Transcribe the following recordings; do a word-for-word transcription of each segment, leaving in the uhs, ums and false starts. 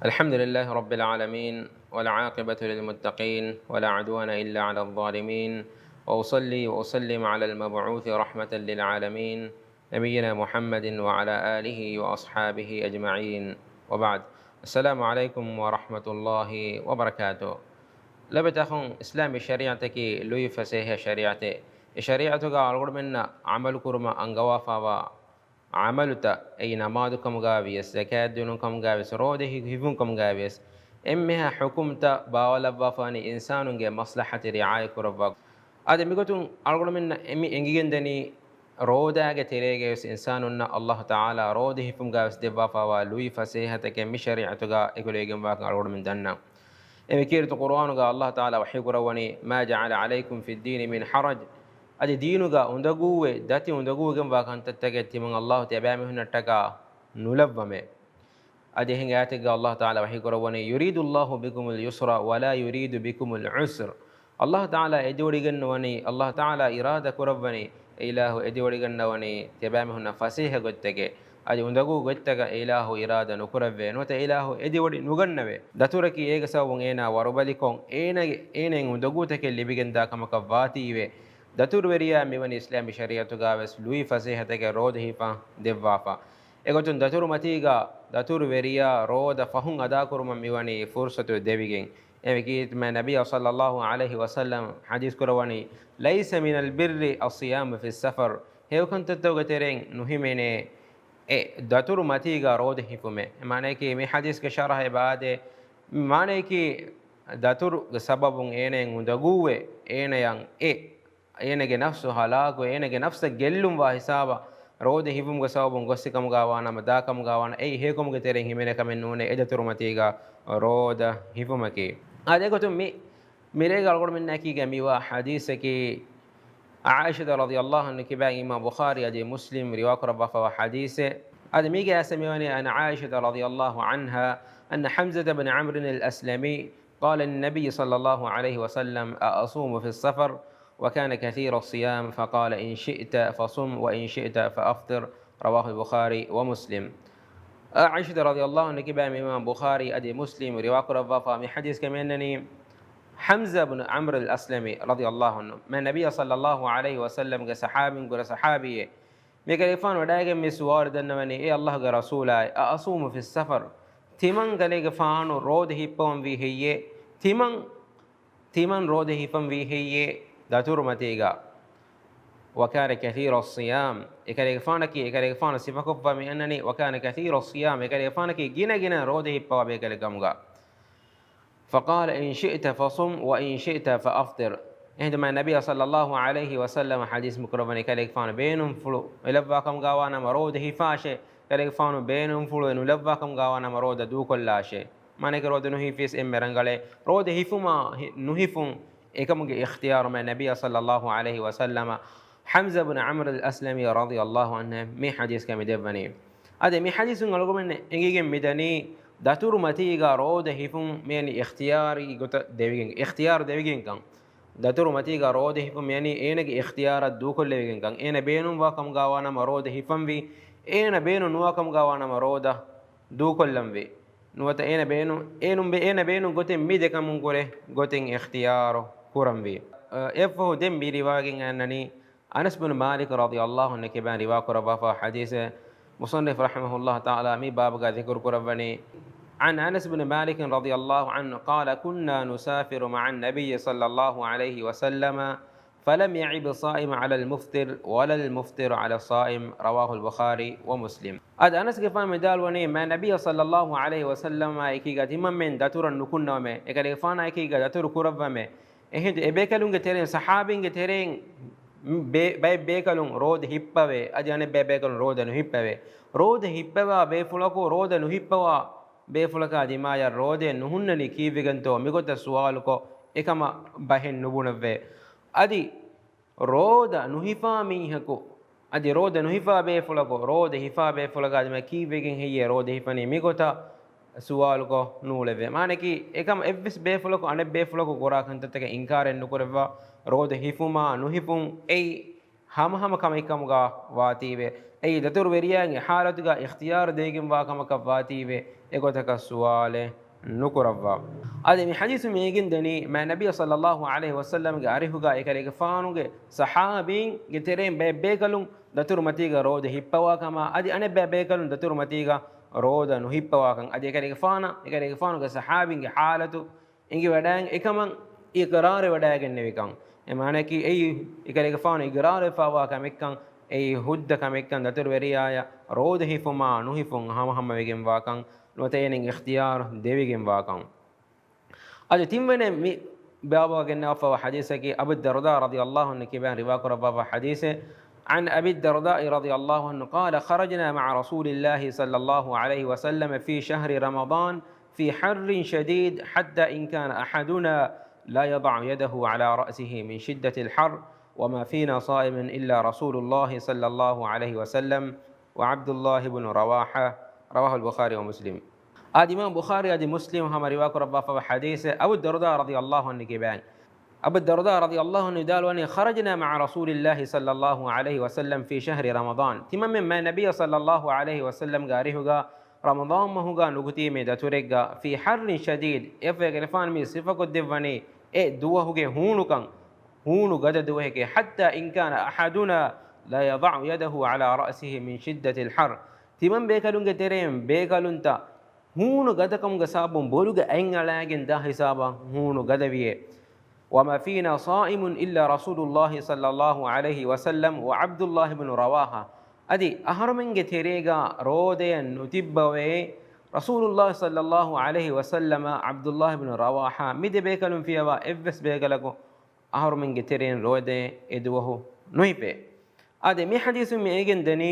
الحمد لله رب العالمين، والعاقبة للمتقين، ولا عدوان إلا على الظالمين، وأصلي وأسلم على المبعوث رحمة للعالمين، نبينا محمد وعلى آله وأصحابه أجمعين، وبعد. السلام عليكم ورحمة الله وبركاته. ލޮބުވެތި އަޚުން، އިސްލާމީ ޝަރީޢަތަކީ ލުއި ފަސޭހަ ޝަރީޢަތެއް. އެ ޝަރީޢަތުގަ އަޅުގަނޑުމެންނަށް ޢަމަލު ކުރުމަށް އަންގަވާފައިވާ ޢަމަލުތައް، އެއީ ނަމާދު ކަމުގައި ވިޔަސް، ޒަކާތް ދިނުން ކަމުގައި ވިޔަސް، ރޯދަ ހި-، ހިފުން ކަމުގައި ވިޔަސް، އެންމެހާ ޙުކުމްތައް ބާވައިލައްވާފަވަނީ އިންސާނުންގެ މަޞްލަޙަތެއް ރިޢާޔަތް ކުރައްވާ. އަދި މިގޮތުން އަޅުގަނޑުމެންނަށް އެމި އެނގިގެންދަނީ، ރޯދާގެ ތެރޭގައި ވެސް އިންސާނުންނަށް ﷲ ތަޢާލާ ރޯދަ ހިފުމުގައި ވެސް ދެއްވާފައިވާ ލުއި ފަސޭހަތަކެއް މި ޝަރީޢަތުގަ އެކުލެވިގެންވާކަން އަޅުގަނޑުމެން ދަންނަން. އެމި ކީރިތި ޤުރުއާނުގަ ﷲ ތަޢާލާ ވަޙީ ކުރައްވަނީ، ما جعل عليكم في الدين من حرج. އަދި ދީނުގަ އުނދަގޫވެ، ދަތި އުނދަގޫވެގެންވާ ކަންތައްތަކެއް ތިމަން ﷲ ތިޔަބައިމީހުންނަށްޓަކާ ނުލައްވަމޭ. އަދި އެހެން އާޔަތެއްގަ ﷲ ތަޢާލާ ވަޙީ ކުރައްވަނީ، يريد الله بكم اليسر ولا يريد بكم العسر. ﷲ ތަޢާލާ އެދިވޮޑިގަންނަވަނީ، ﷲ ތަޢާލާ އިރާދަ ކުރައްވަނީ، އެ އިލާހު އެދިވޮޑިގަންނަވަނީ، ތިޔަބައިމީހުންނަށް ފަސޭހަ ގޮތްތަކެއް. އަދި އުނދަގޫ ގޮތްތަކަށް އެ އިލާހު އިރާދަ ނުކުރެއްވޭ. ނުވަތަ އެ އިލާހު އެދިވޮޑި ނުގަންނަވޭ. ދަތުރަކީ އޭގެ ސަބަބުން އޭނާ ވަރުބަލިކޮށް، އޭނާގެ، އޭނައިން އުނދަގޫތަކެއް ލިބިގެންދާ ކަމަކަށް ވާތީވެ. ދަތުރުވެރިޔާ މިވަނީ އިސްލާމީ ޝަރީޢަތުގަ ވެސް ލުއި ފަސޭހަތަކެއް ރޯދަ ހިފަން ދެއްވާފަ. އެގޮތުން ދަތުރު މަތީގަ ދަތުރުވެރިޔާ ރޯދަ ފަހުން އަދާކުރުމަށް މިވަނީ ފުރުޞަތު ދެވިގެން. އެމެ ކީރިތި މާތް ނަބިއްޔާ ޞައްލައްލާހު ޢަލައިހި ވަސައްލަމް ޙަދީޘް ކުރައްވަނީ، ليس من البر الصيام في السفر. ހެޔޮކަންތައްތަކުގެ ތެރެއިން ނުހިމެނޭ އެ ދަތުރު މަތީގަ ރޯދަ ހިފުމެއް. މާނަޔަކީ މި ޙަދީޘްގެ ޝަރަޙަ އެބަ އާދޭ، މާނަޔަކީ ދަތުރުގެ ސަބަބުން އޭނައިން އުނދަގޫވެ، އޭނަޔަށް އެ އޭނަގެ ނަފްސު ހަލާކު، އޭނަގެ ނަފްސަށް ގެއްލުންވާ ހިސާބަށް ރޯދަ ހިފުމުގެ ސަބަބުން ގޮއްސި ކަމުގަ ވާނަމަ، ދާ ކަމުގަ ވާނަ، އެއީ ހެޔޮކަމުގެ ތެރެއިން ހިމެނޭ ކަމެއް ނޫނޭ، އެ ދަތުރު މަތީގަ ރޯދަ ހިފުމަކީ. އާދެ، އެގޮތުން މި، މިރޭގަ އަޅުގަނޑުމެންނާ އެކީގަ މިވާ ޙަދީޘަކީ، ޢާއިޝަތު ރަޟިޔައްލާހު ޢަންހާ ކިބައިން އިމާމް ބުޚާރީ އަދި މުސްލިމް ރިވާކުރައްވާފައިވާ ޙަދީޘެއް. އާދެ، މީގެ އައިސް މިވަނީ، عن عائشة رضي الله عنها أن حمزة بن عمرو الأسلمي قال للنبي صلى الله عليه وسلم، أأصوم في السفر؟ وكان كثير الصيام، فقال، إن شئت فصم، وإن شئت فأفطر. رواه البخاري ومسلم. ޢާއިޝަތު ރަޟިޔައްލާހު ޢަންހާ ކިބައިން އިމާމް ބުޚާރީ އަދި މުސްލިމް ރިވާކުރައްވާފަ މި ޙަދީޘްގަ މިއަންނަނީ، ޙަމްޒާ ބުނު ޢަމްރު އަލް އަސްލަމީ ރަޟިޔައްލާހު ޢަންހު، މާތް ނަބިއްޔާ ޞައްލައްލާހު ޢަލައިހި ވަސައްލަމްގެ ޞަޙާބީން ކުރެ ޞަޙާބީއެއް. މިކަލޭގެފާނު ވަޑައިގެން މި ސުވާލު ދަންނަވަނީ، އޭ ﷲގެ ރަސޫލާއޭ، أأصوم في السفر؟ ތިމަން ކަލޭގެފާނު ރޯދަ ހިއްޕަވަން ވީ ހެއްޔޭ؟ ތިމަން، ތިމަން ރޯދަ ހިފަން ވީ ހެއްޔޭ ދަތުރު މަތީގަ؟ وكان كثير الصيام، އެކަލޭގެފާނަކީ، އެކަލޭގެފާނު ސިފަކޮށްފަ މި އަންނަނީ، وكان كثير الصيام، އެކަލޭގެފާނަކީ ގިނަ ގިނަ ރޯދަ ހިއްޕަވާ ބޭކަލެއް ކަމުގަ. فقال، إن شئت فصم، وإن شئت فأفطر. އެހިނދު މާތް ނަބިއްޔާ ޞައްލައްލާހު ޢަލައިހި ވަސައްލަމަ ޙަދީޘް މި ކުރައްވަނީ، ކަލޭގެފާނު ބޭނުންފުޅު އެލައްވާ ކަމުގަ ވާނަމަ ރޯދަ ހިފާށޭ، ކަލޭގެފާނު ބޭނުންފުޅު ނުލައްވާ ކަމުގަ ވާނަމަ ރޯދަ ދޫކޮށްލާށޭ. މާނައަކީ ރޯދަ ނުހިފިޔަސް އެންމެ ރަނގަޅޭ. ރޯދަ ހިފުމާ ހި-، ނުހިފުން އެކަމުގެ އިޚްތިޔާރު މާތް ނަބިއްޔާ ޞައްލައްލާހު ޢަލައިހި ވަސައްލަމަ ޙަމްޒާ ބުނު ޢަމްރު އަލް އަސްލަމީ ރަޟިޔައްލާހު ޢަންހު މި ޙަދީޘްގަ މި ދެއްވަނީ. އާދެ، މި ޙަދީޘުން އަޅުގަނޑުމެން އެނގިގެން މިދަނީ، ދަތުރު މަތީގަ ރޯދަ ހިފުން މިއަނީ އިޚްތިޔާރީ ގޮތަށް ދެވިގެން، އިޚްތިޔާރު ދެވިގެންކަން. ދަތުރު މަތީގަ ރޯދަ ހިފުން މިއަނީ އޭނަގެ އިޚްތިޔާރަށް ދޫކޮށްލެވިގެންކަން. އޭނަ ބޭނުންވާ ކަމުގަ ވާނަމަ ރޯދަ ހިފަންވީ، އޭނަ ބޭނުން ނުވާ ކަމުގަ ވާނަމަ ރޯދަ ދޫކޮށްލަންވީ. ނުވަތަ އޭނަ ބޭނު-، އޭނުން ބޭ-، އޭނަ ބޭނުން ގޮތެއް މި ދެކަމުން ކުރެ ގޮތެއް އިޚްތިޔާރު ކުރަންވީ. އަ، އެއަށްފަހު ދެން މި ރިވާގެން އަންނަނީ، އަނަސް ބުނު މާލިކު ރަޟިޔައްލާހު ޢަންހު ކިބައިން ރިވާކުރައްވާފަ ޙަދީޘެއް. މުޞައްނިފު ރަޙިމަހުﷲ ތަޢާލާ މި ބާބުގަ ޛިކުރު ކުރައްވަނީ، عن أنس بن مالك رضي الله عنه قال، كنا نسافر مع النبي صلى الله عليه وسلم، فلم يعب الصائم على المفطر ولا المفطر على الصائم. رواه البخاري ومسلم. އަދި އަނަސްގެފާނު ވިދާޅުވަނީ، މާތް ނަބިއްޔާ ޞައްލައްލާހު ޢަލައިހި ވަސައްލަމާ އެކީގަ ތިމަންމެން ދަތުރަށް ނުކުންނަވަމޭ، އެކަލޭގެފާނާ އެކީގަ ދަތުރު ކުރައްވަމޭ. އެހިނދު އެބޭކަލުންގެ ތެރެއިން، ޞަޙާބީންގެ ތެރެއިން ބޭ-، ބައެއް ބޭކަލުން ރޯދަ ހިއްޕަވޭ، އަދި އަނެއް ބައެއް ބޭކަލުން ރޯދަ ނުހިއްޕަވޭ. ރޯދަ ހިއްޕަވާ ބޭފުޅަކު ރޯދަ ނުހިއްޕަވާ ބޭފުޅަކާ ދިމާޔަށް ރޯދައެއް ނުހުންނަނީ ކީއްވެގެންތޯ މިގޮތަށް ސުވާލުކޮށް، އެކަމަށް ބަހެއް ނުބުނެއްވޭ. އަދި ރޯދަ ނުހިފާ މީހަކު، އަދި ރޯދަ ނުހިފާ ބޭފުޅަކު، ރޯދަ ހިފާ ބޭފުޅަކާ ދިމާ ކީއްވެގެން ހެއްޔޭ ރޯދަ ހިފަނީ މިގޮތަށް ސުވާލުކޮށް ނޫޅެވޭ. މާނައަކީ، އެކަމަށް އެއްވެސް ބޭފުޅަކު އަނެއް ބޭފުޅަކު ކުރާ ކަންތައްތަކަށް އިންކާރެއް ނުކުރެއްވާ، ރޯދަ ހިފުމާ ނުހިފުން އެއީ ހަމަހަމަ ކަމެއްކަމުގަ ވާތީވެ. އެއީ ދަތުރުވެރިޔާގެ ޙާލަތުގަ އިޚްތިޔާރު ދޭގެންވާ ކަމަކަށް ވާތީވެ، އެގޮތަކަށް ސުވާލެއް ނުކުރައްވާ. އަދި މި ޙަދީޘު މިއިގެންދަނީ، މާތް ނަބިއްޔާ ޞައްލައްލާހު ޢަލައިހި ވަސައްލަމްގެ އަރިހުގަ އެކަލޭގެފާނުގެ ޞަޙާބީންގެ ތެރެއިން ބައެއް ބޭކަލުން ދަތުރުމަތީގަ ރޯދަ ހިއްޕަވާ ކަމާ، އަދި އަނެއް ބައެއް ބޭކަލުން ދަތުރުމަތީގަ ރޯދަ ނުހިއްޕަވާކަން، އަދި އެކަލޭގެފާނަށް، އެކަލޭގެފާނުގެ ޞަޙާބީންގެ ޙާލަތު އެނގިވަޑައިގެން އެކަމަށް އިޤްރާރުވެވަޑައިގެންނެވިކަން. އެ މާނައަކީ އެއީ އެކަލޭގެފާނު އިޤްރާރުވެފައިވާ ކަމެއްކަން، އެއީ ހުއްދަ ކަމެއްކަން، ދަތުރުވެރިޔާއަށް ރޯދަ ހިފުމާ ނުހިފުން ހަމަހަމަވެގެންވާކަން، ނުވަތަ އޭނައަށް އިޚްތިޔާރު ދެވިގެންވާކަން. އަދި ތިންވަނަ މި ބާބުގަ ގެންނަވާފައިވާ ޙަދީޘަކީ އަބޫ ދަރްދާ ރަޟިޔައްލާހު ޢަންހު ކިބައިން ރިވާކުރައްވާފައިވާ ޙަދީޘެއް. عن أبي الدرداء رضي الله عنه قال: خرجنا مع رسول الله صلى الله عليه وسلم في شهر رمضان في حر شديد حتى إن كان أحدنا لا يضع يده على رأسه من شدة الحر وما فينا صائم إلا رسول الله صلى الله عليه وسلم وعبد الله بن رواحة. رواه البخاري ومسلم. އާދެ، އިމާމު ބުޚާރީ އަދި މުސްލިމް ހަމަ ރިވާކުރައްވާފައިވާ ޙަދީޘެއް، އަބޫ ދަރްދާ ރަޟިޔައްލާހު ޢަންހު ކިބައިން. އަބޫ ދަރްދާ ރަޟިޔައްލާހު ޢަންހު ވިދާޅުވަނީ، خرجنا مع رسول الله صلى الله عليه وسلم في شهر رمضان. ތިމަންމެން މާތް ނަބިއްޔާ ޞައްލައްލާހު ޢަލައިހި ވަސައްލަމްގެ އަރިހުގަ ރަމަޟާން މަހުގަ ނުކުތީ މި ދަތުރެއްގަ، في حر شديد، އެފަޔަކަލޭގެފާނު މި ސިފަކޮށްދެއްވަނީ އެ ދުވަހުގެ ހޫނުކަން، ހޫނު ގަދަ ދުވަހެކޭ، حتى إن كان أحدنا لا يضع يده على رأسه من شدة الحر. ތިމަން ބޭކަލުންގެ ތެރެއިން ބޭކަލުންތައް ހޫނު ގަދަކަމުގެ ސަބަބުން ބޮލުގެ އަތް އަޅައިގެން ދާ ހިސާބަށް ހޫނު ގަދަވިއޭ. وما فينا صائم إلا رسول الله صلى الله عليه وسلم وعبد الله بن رواحة. އަދި އަހަރުމެންގެ ތެރޭގަ ރޯދައެއް ނުތިއްބަވައޭ، ރަސޫލުﷲ ޞައްލައްލާހު ޢަލައިހި ވަސައްލަމަ، ޢަބްދުﷲ ބިން ރަވާޙާ، މި ދެ ބޭކަލުން ފިޔަވާ އެއްވެސް ބޭކަލަކު އަހަރުމެންގެ ތެރެއިން ރޯދައެއް އެ ދުވަހު ނުހިފޭ. އާދެ، މި ޙަދީޘުން މި އެނގެން ދެނީ،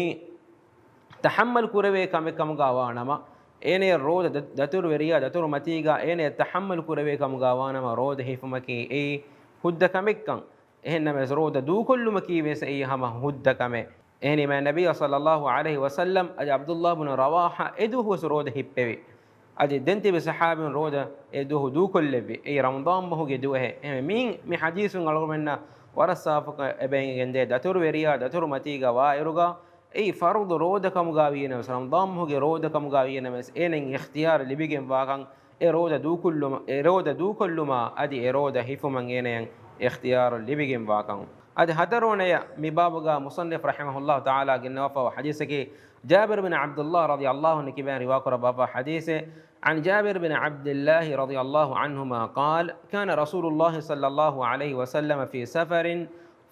ތަޙައްމަލް ކުރެވޭ ކަމެއް ކަމުގަ ވާނަމަ، އޭނަޔަށް ރޯދަ ދަ-، ދަތުރުވެރިޔާ ދަތުރުމަތީގަ އޭނަޔަށް ތަޙައްމަލް ކުރެވޭ ކަމުގަ ވާނަމަ، ރޯދަ ހިފުމަކީ އެއީ ހުއްދަ ކަމެއްކަން. އެހެންނަމަވެސް، ރޯދަ ދޫކޮށްލުމަކީ ވެސް އެއީ ހަމަ ހުއްދަ ކަމެއް. އެހެނީ، މާތް ނަބިއްޔާ ޞައްލައްލާހު ޢަލައިހި ވަސައްލަމް އަދި ޢަބްދުﷲ ބިން ރަވާޙާ އެ ދުވަހު ވެސް ރޯދަ ހިއްޕެވި. އަދި ދެން ތިބި ޞަޙާބީން ރޯދަ އެ ދުވަހު ދޫކޮށްލެއްވި. އެއީ ރަމަޟާން މަހުގެ ދުވަހެއް. އެހެންވެ، މި، މި ޙަދީޘުން އަޅުގަނޑުމެންނަށް ވަރަށް ސާފުކޮށް އެބަ އެނގެންދޭ، ދަތުރުވެރިޔާ ދަތުރުމަތީގަ ވާއިރުގަ، އެއީ ފަރުޟު ރޯދަ ކަމުގަ ވީނަމަވެސް، ރަމަޟާން މަހުގެ ރޯދަ ކަމުގަ ވީނަމަވެސް، އޭނައަށް އިޚްތިޔާރު ލިބިގެންވާކަން، އެ ރޯދަ ދޫކޮށްލުމަ-، އެ ރޯދަ ދޫކޮށްލުމާ އަދި އެ ރޯދަ ހިފުމަށް އޭނައަށް އިޚްތިޔާރު ލިބިގެންވާކަން. އަދި ހަތަރުވަނަޔަށް މި ބާބުގަ މުޞައްނިފު ރަޙިމަހުﷲ ތަޢާލާ ގެންނަވާފައިވާ ޙަދީޘަކީ، ޖާބިރު ބިން ޢަބްދުﷲ ރަޟިޔަﷲ ޢަންހު ކިބައިން ރިވާކުރައްވާފައިވާ ޙަދީޘެއް، عن جابر بن عبد الله رضي الله عنهما قال: كان رسول الله صلى الله عليه وسلم في سفر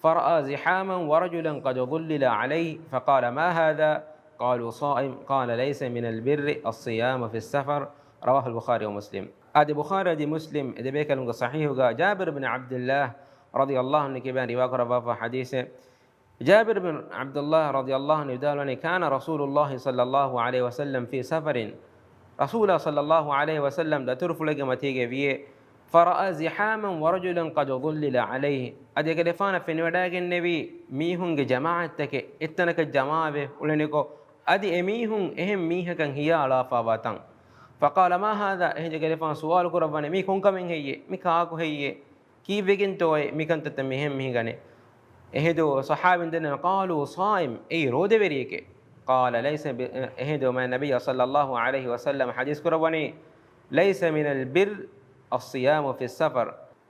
فرأى زحاما ورجلا قد ظلل عليه فقال: ما هذا؟ قالوا: صائم. قال: ليس من البر الصيام في السفر. رواه البخاري ومسلم. އާދެ، ބުޚާރީ އަދި މުސްލިމް އެ ދެބޭކަލުންގެ ޞަޙީޙުގަ ޖާބިރު ބިން ޢަބްދިﷲ ރަޟިޔަﷲ ޢަންހު ކިބައިން ރިވާކުރައްވާފައިވާ ޙަދީޘެއް. ޖާބިރު ބިން ޢަބްދުﷲ ރަޟިޔަﷲ ޢަންހު ވިދާޅުވަނީ، كان رسول الله صلى الله عليه وسلم في سفر. ރަސޫލާ ޞައްލައްލާހު ޢަލައިހި ވަސައްލަމް ދަތުރުފުޅެއްގެ މަތީގަ ވިއޭ. فرأى زحاما ورجلا قد ظلل عليه. އަދި އެކަލޭގެފާނަށް ފެނިވަޑައިގެންނެވީ މީހުންގެ ޖަމާޢަތްތަކެއް އެއްތަނަކަށް ޖަމާވެ އުޅެނިކޮށް، އަދި އެމީހުން އެހެން މީހަކަށް ހިޔާ އަޅާފައިވާތަން. فقال: ما هذا؟ އެހެން އެކަލޭގެފާނު ސުވާލު ކުރައްވަނީ، މީ ކޮންކަމެއް ހެއްޔޭ؟ މި ކާކު ހެއްޔޭ؟ ކީއްވެގެންތޯއޭ މިކަންތައްތައް މިހެން މިހިނގަނީ؟ އެހިނދު ޞަޙާބީން ދެންނެވި، قالوا: صائم، އެއީ ރޯދަވެރިއެކޭ. قال: ليس ب-، އެހިނދު މާތް ނަބިއްޔާ ޞައްލައްލާހު ޢަލައިހި ވަސައްލަމަ ޙަދީޘް ކުރައްވަނީ، ليس من البر الصيام في السفر.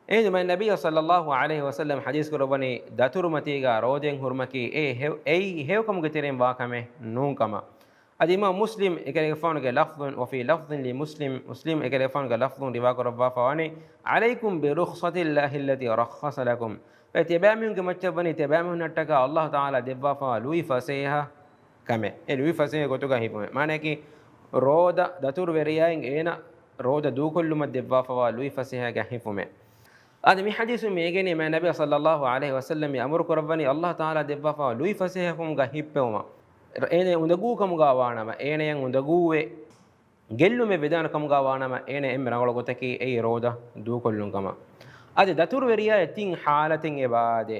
އެހިނދު މާތް ނަބިއްޔާ ޞައްލައްލާހު ޢަލައިހި ވަސައްލަމަ ޙަދީޘް ކުރައްވަނީ، ދަތުރުމަތީގަ ރޯދައެއް ހުރުމަކީ އެ ހެ-، އެއީ ހެޔޮކަމުގެ ތެރެއިން ވާ ކަމެއް ނޫން ކަމަށް. އަދި އިމާމު މުސްލިމް އެކަލޭގެފާނުގެ ލަފްޒުން، وفي لفظ لمسلم، މުސްލިމް އެކަލޭގެފާނުގެ ލަފްޒުން ރިވާކުރައްވާފައިވަނީ، عليكم برخصة الله التي رخص لكم. އެ ތިޔަބައިމީހުންގެ މައްޗަށްވަނީ ތިޔަބައިމީހުންނަށްޓަކާ ﷲ ތަޢާލާ ދެއްވާފައިވާ ލުއިފަސޭހަ ކަމެއް. އެ ލުއިފަސޭހަ ގޮތުގަ ހިފުމެއް. މާނައަކީ، ރޯދަ ދަތުރުވެރިޔާއިން އޭނަ ރޯދަ ދޫކޮށްލުމަށް ދެއްވާފައިވާ ލުއިފަސޭހައިގަ ހިފުމެއް. އަދި މި ޙަދީޘުން މި އެނގެނީ މާތް ނަބިއްޔާ ޞައްލައްލާހު ޢަލައިހި ވަސައްލަމް މި އަމުރު ކުރައްވަނީ ﷲ ތަޢާލާ ދެއްވާފައިވާ ލުއިފަސޭހަ ކަމުގަ ހިއްޕެވުމަށް. އޭނަ އުނދަގޫ ކަމުގަ ވާނަމަ، އޭނަޔަށް އުނދަގޫވެ ގެއްލުމެއް ވެދާނެ ކަމުގަ ވާނަމަ، އޭނަ އެންމެ ރަނގަޅު ގޮތަކީ އެއީ ރޯދަ ދޫކޮށްލުން ކަމަށް. އަދި ދަތުރުވެރިޔާއަށް ތިން ޙާލަތެއް އެބަ އާދޭ.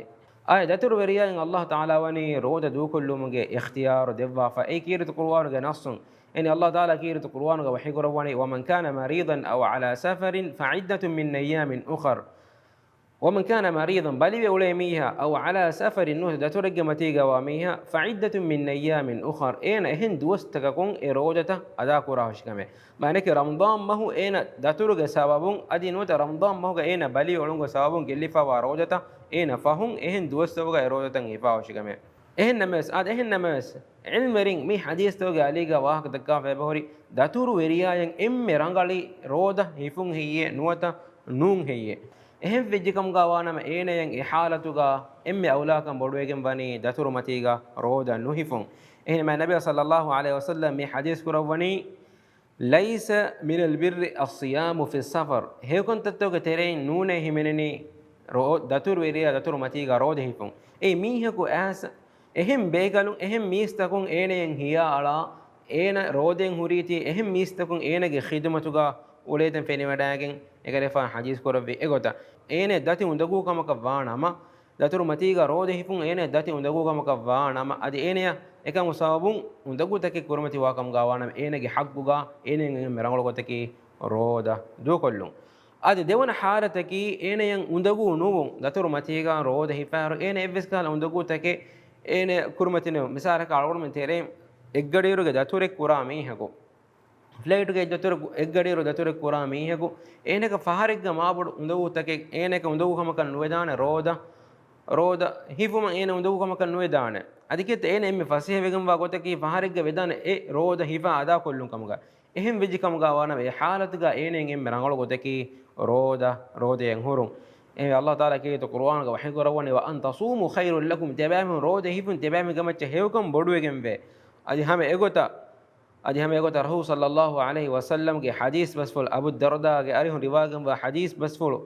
އާއި ދަތުރުވެރިޔާއަށް ﷲ ތަޢާލާ ވަނީ ރޯދަ ދޫކޮށްލުމުގެ އިޚްތިޔާރު ދެއްވާފަ. އެއީ ކީރިތި ޤުރުއާނުގެ ނައްޞުން. އެނީ ﷲ ތަޢާލާ ކީރިތި ޤުރުއާނުގަ ވަޙީކުރައްވަނީ، ومن كان مريضا أو على سفر فعدة من أيام أخر. ومن كان مريضا، ބަލިވެ އުޅޭ މީހާ، أو على سفر، ނުވަތަ ދަތުރެއްގެ މަތީގަ ވާ މީހާ، فعدة من أيام أخر، އޭނަ އެހެން ދުވަސްތަކަކުން އެ ރޯދަތައް އަދާކުރާ ހުށިކަމެ. މާނައަކީ ރަމަޟާން މަހު އޭނަ ދަތުރުގެ ސަބަބުން، އަދި ނުވަތަ ރަމަޟާން މަހުގަ އޭނަ ބަލިވެ އުޅުމުގެ ސަބަބުން ގެއްލިފައިވާ ރޯދަތައް އޭނަ ފަހުން އެހެން ދުވަސްތަކުގަ އެ ރޯދަތައް ހިފާ ހުށިކަމެ. އެހެން ނަމަވެސް، އާދެ، އެހެން ނަމަވެސް، ޢިލްމުވެރިން މި ޙަދީޘްތަކުގެ އަލީގަ ވާހަކަ ދައްކާފަ އެބަހުރި، ދަތުރު ވެރިޔާއަށް އެންމެ ރަނގަޅީ ރޯދަ ހިފުން ހެއްޔޭ ނުވަތަ ނޫން ހެއްޔޭ؟ އެހެން ވެއްޖެ ކަމުގަ ވާނަމަ، އޭނަޔަށް އެ ޙާލަތުގަ އެންމެ އައުލާކަން ބޮޑުވެގެން ވަނީ ދަތުރު މަތީގަ ރޯދަ ނުހިފުން. އެހެންމެ ނަބިއްޔާ ޞައްލައްލާހު ޢަލައިހި ވަސައްލަމް މި ޙަދީޘް ކުރައްވަނީ، ليس من البر الصيام في السفر، ހެޔޮކަންތައްތަކުގެ ތެރެއިން ނޫނޭ ހިމެނެނީ ރޯ-، ދަތުރު ވެރިޔާ ދަތުރު މަތީގަ ރޯދަ ހިފުން. އެއީ މީހަކު އައިސް އެހެން ބޭކަލުން، އެހެން މީސްތަކުން އޭނަޔަށް ހިޔާ އަޅާ، އޭނަ ރޯދައިން ހުރީތީ އެހެން މީސްތަކުން އޭނަގެ ޚިދުމަތުގަ އުޅޭތަން ފެނިވަޑައިގެން، އެކަލޭގެފާނު ޙަދީޘް ކުރެއްވި އެގޮތަށް، އޭނަ ދަތި އުނދަގޫ ކަމަކަށް ވާ ނަމަ، ދަތުރު މަތީގަ ރޯދަ ހިފުން އޭނަ ދަތި އުނދަގޫ ކަމަކަށް ވާ ނަމަ، އަދި އޭނަޔަށް އެކަމު ސަބަބުން އުނދަގޫތަކެއް ކުރިމަތިވާ ކަމުގަ ވާ ނަމަ، އޭނަގެ ޙައްޤުގަ އޭނައަށް އެންމެ ރަނގަޅު ގޮތަކީ ރޯދަ ދޫކޮށްލުން. އަދި ދެވަނަ ޙާލަތަކީ، އޭނަޔަށް އުނދަގޫ ނުވުން، ދަތުރު މަތީގަ ރޯދަ ހިފާއިރު އޭނަ އެއްވެސް ކަހަލަ އުނދަގޫތަކެއް އޭނަ ކުރިމަތި ނުވުން. މިސާލަކަށް، އަޅުގަނޑުމެން ތެރޭ އެއްގަޑިއިރުގެ ދަތުރެއް ކުރާ މީހަކު، ފްލައިޓުގެ ދަތުރު، އެއްގަޑިއިރު ދަތުރެއް ކުރާ މީހަކު، އޭނަގެ ފަހަރެއްގަ މާބޮޑު އުނދަގޫތަކެއް، އޭނަގެ އުނދަގޫ ކަމަކަށް ނުވެދާނެ ރޯދަ، ރޯދަ ހިފުމަށް އޭނަ އުނދަގޫ ކަމަކަށް ނުވެދާނެ. އަދި ކިއެއްތަ އޭނަ އެންމެ ފަސޭހަވެގެންވާ ގޮތަކީ ފަހަރެއްގަ ވެދާނެ އެ ރޯދަ ހިފާ އަދާކޮށްލުން ކަމުގަ. އެހެން ވެއްޖެ ކަމުގަ ވާނަމަ، އެ ޙާލަތުގަ އޭނައަށް އެންމެ ރަނގަޅު ގޮތަކީ ރޯދަ، ރޯދައަށް ހުރުން. އެހެންވެ، ﷲ ތަޢާލާ ކީރިތި ޤުރުއާނުގަ ވަޙީ ކުރައްވަނީ، "وأن تصوموا خير لكم"، ތިޔަބައިމީހުން ރޯދަ ހިފުން ތިޔަބައިމީހުންގެ މައްޗަށް ހެޔޮކަން ބޮޑުވެގެންވޭ. އަދި ހަމަ އެގޮތަށް، އަދި ހަމަ އެގޮތަށް ރަސޫލު ޞައްލައްލާހު ޢަލައިހި ވަސައްލަމްގެ ޙަދީޘް ބަސްފުޅު، އަބޫ ދަރްދާގެ އަރިހުން ރިވާގެންވާ ޙަދީޘް ބަސްފުޅު،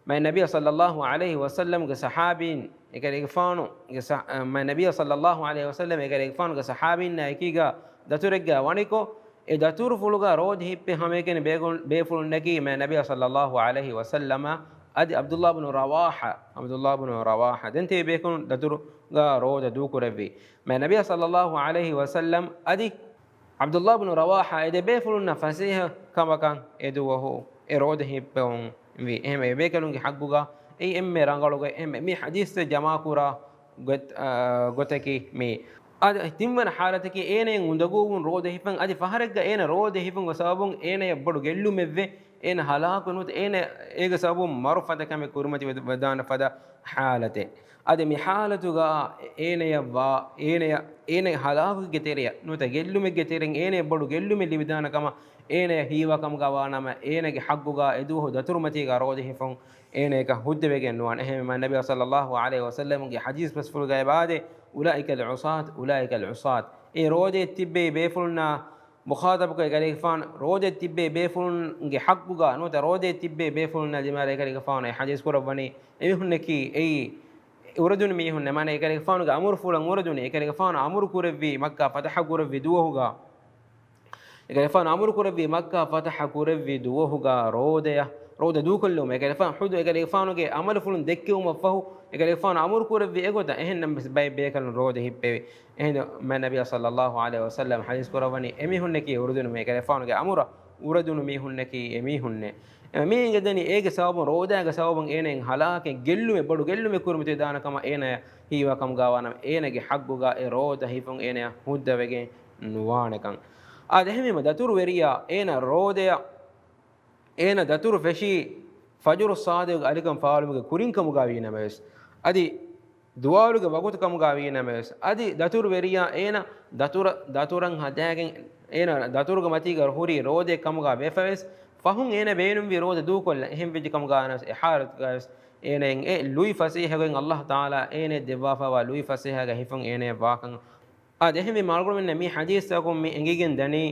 މާތް ނަބިއްޔާ ޞައްލައްލާހު ޢަލައިހި ވަސައްލަމްގެ ޞަޙާބީން، އެކަލޭގެފާނުގެ ޞަ-، މާތް ނަބިއްޔާ ޞައްލައްލާހު ޢަލައިހި ވަސައްލަމް އެކަލޭގެފާނުގެ ޞަޙާބީންނާ އެކީގަ ދަތުރެއްގަ ވަނިކޮށް، އެ ދަތުރުފުޅުގަ ރޯދަ ހިއްޕި ހަމައެކަނި ބޭގު-، ބޭފުޅުންނަކީ މާތް ނަބިއްޔާ ޞައްލައްލާހު ޢަލައިހި ވަސައްލަމަ އަދި ޢަބްދުﷲ ބުނު ރަވާޙާ، ޢަބްދުﷲ ބުނު ރަވާޙާ. ދެން ތިބި ބޭކަލުން ދަތުރުގަ ރޯދަ ދޫކުރެއްވި. މާތް ނަބިއްޔާ ޞައްލައްލާހު ޢަލައިހި ވަސައްލަމް އަދި ޢަބްދުﷲ ބުނު ރަވާޙާ އެ ދެ ބޭފުޅުންނަށް ފަސޭހަ ކަމަކަށް އެ ދުވަހު އެ ރޯދަ ހިއްޕެވުން ވި. އެހެންވެ، އެ ބޭކަލުންގެ ޙައްޤުގަ އެއީ އެންމެ ރަނގަޅު ގޮތް، އެންމެ މި ޙަދީޘްތައް ޖަމާކުރާ ގޮތް-، އާ، ގޮތަކީ މިއީ. އަދި ތިންވަނަ ޙާލަތަކީ އޭނައަށް އުނދަގޫވުން ރޯދަ ހިފަން، އަދި ފަހަރެއްގަ އޭނަ ރޯދަ ހިފުމުގެ ސަބަބުން އޭނަޔަށް ބޮޑު ގެއްލުމެއްވެ، އޭނަ ހަލާކު ނުވަތަ އޭނަ އޭގެ ސަބަބުން މަރު ފަދަ ކަމެއް ކުރިމަތި ވެ-، ވެދާނެ ފަދަ ޙާލަތެއް. އަދި މި ޙާލަތުގަ އޭނަޔަށް ވާ، އޭނަޔަށް، އޭނަ ހަލާކުގެ ތެރެއަށް ނުވަތަ ގެއްލުމެއްގެ ތެރެއިން އޭނަޔަށް ބޮޑު ގެއްލުމެއް ލިބިދާނެ ކަމަށް އޭނަޔަށް ހީވާ ކަމުގަ ވާނަމަ، އޭނަގެ ޙައްޤުގަ އެދުވަހު ދަތުރުމަތީގަ ރޯދަ ހިފުން އޭނަޔަކަށް ހުއްދަވެގެން ނުވާނެ. އެހެންވީމަ ނަބިއްޔާ ޞައްލައްލާހު ޢަލައިހި ވަސައްލަމްގެ ޙަދީޘް ބަސްފުޅުގައި ވާދޭ، "أولئك العصاة، أولئك العصاة." އެ ރޯދައަށް ތިއްބެވި ބޭފުޅުންނާ މުޚާޠަބުކޮށް އެކަލޭގެފާނު، ރޯދައަށް ތިއްބެވި ބޭފުޅުންގެ ޙައްޤުގަ ނުވަތަ ރޯދައަށް ތިއްބެވި ބޭފުޅުންނާ ދިމާލަށް އެކަލޭގެފާނު އެ ޙަދީޘް ކުރައްވަނީ، އެމީހުންނަކީ އެއީ އުރަދުނު މީހުންނޭ، މާނަ އެކަލޭގެފާނުގެ އަމުރުފުޅަށް އުރަދުނު، އެކަލޭގެފާނު އަމުރު ކުރެއްވީ މައްކާ ފަތަޙަ ކުރެއްވި ދުވަހުގަ، އެކަލޭގެފާނު އަމުރު ކުރެއްވީ މައްކާ ފަތަޙަ ކުރެއްވި ދުވަހުގަ ރޯދަޔަށް، ރޯދަ ދޫކޮށްލުމަށް. އެކަލޭގެފާނު ހުދު އެކަލޭގެފާނުގެ ޢަމަލުފުޅުން ދެއްކެވުމަށްފަހު، އެކަލޭގެފާނު އަމުރު ކުރެއްވި އެގޮތަށް އެހެންނަމަވެސް ބައެއް ބޭކަލުން ރޯދަ ހިއްޕެވި. އެހިނދު މާތް ނަބިއްޔާ ޞައްލައްލާހު ޢަލައިހި ވަސައްލަމް ޙަދީޘް ކުރައްވަނީ، އެމީހުންނަކީ އުރަދުނު މީހުން، އެކަލޭގެފާނުގެ އަމުރަށް އުރަދުނު މީހުންނަކީ އެމީހުންނޭ. މި އިނގޭ ދެނީ އޭގެ ސަބަބުން، ރޯދާގެ ސަބަބުން އޭނައަށް ހަލާކެއް، ގެއްލުމެއް، ބޮޑު ގެއްލުމެއް ކުރިމަތިވެދާނެ ކަމަށް އޭނަޔަށް ހީވާ ކަމުގަ ވާނަމަ، އޭނަގެ ޙައްޤުގަ އެ ރޯދަ ހިފުން އޭނަޔަށް ހުއްދަވެގެން ނުވާނެކަން. އާދެ، އެހެންވީމަ ދަތުރު ވެރިޔާ އޭނަ ރޯދަޔަށް، އޭނަ ދަތުރު ފެށީ ފަޖުރު ޞާދިޤުގެ އަލިކަން ފާޅުވުމުގެ ކުރިން ކަމުގަ ވީ ނަމަވެސް، އަދި ޒުވާލުގެ ވަގުތު ކަމުގަ ވީ ނަމަވެސް، އަދި ދަތުރު ވެރިޔާ އޭނަ ދަތުރަ-، ދަތުރަށް ހަދާގެން، އޭނަ ދަތުރުގެ މަތީގަ ހުރީ ރޯދައެއް ކަމުގަ ވެފަވެސް، ފަހުން އޭނަ ބޭނުންވީ ރޯދަ ދޫކޮށްލަން. އެހެން ވެއްޖެ ކަމުގަ ވާނަމަވެސް، އެ ޙާލަތުގަވެސް އޭނައަށް އެ ލުއިފަސޭހަގޮތް ﷲ ތަޢާލާ އޭނައަށް ދެއްވާފައިވާ ލުއިފަސޭހަގޮތް ހިފުން އޭނަޔަށް ވާކަން. އާދެ، އެހެންވީމަ އަޅުގަނޑުމެންނަށް މި ޙަދީޘްތަކުން މި އެނގިގެން ދަނީ،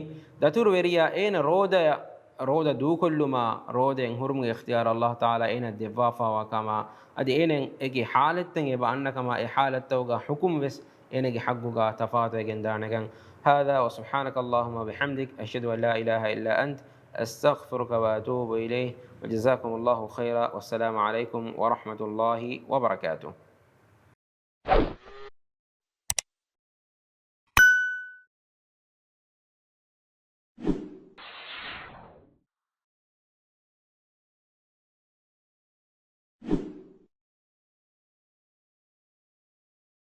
ދަތުރު ވެރިޔާ އޭނަ ރޯދަޔަށް، ރޯދަ ދޫކޮށްލުމާ، ރޯދައިން ހުރުމުގެ އިޚްތިޔާރު ﷲ ތަޢާލާ އޭނައަށް ދެއްވާފައިވާ ކަމަށް، އަދި އޭނައަށް އެކި ޙާލަތްތައް އެބަ އަންނަ ކަމަށް، އެ ޙާލަތްތަކުގަ ޙުކުމް ވެސް އޭނަގެ ޙައްޤުގަ ތަފާތުވެގެން ދާނެކަން. هذا وسبحانك اللهم وبحمدك، أشهد أن لا إله إلا أنت، أستغفرك وأتوب إليك، وجزاكم الله خيرا، والسلام عليكم ورحمة الله وبركاته.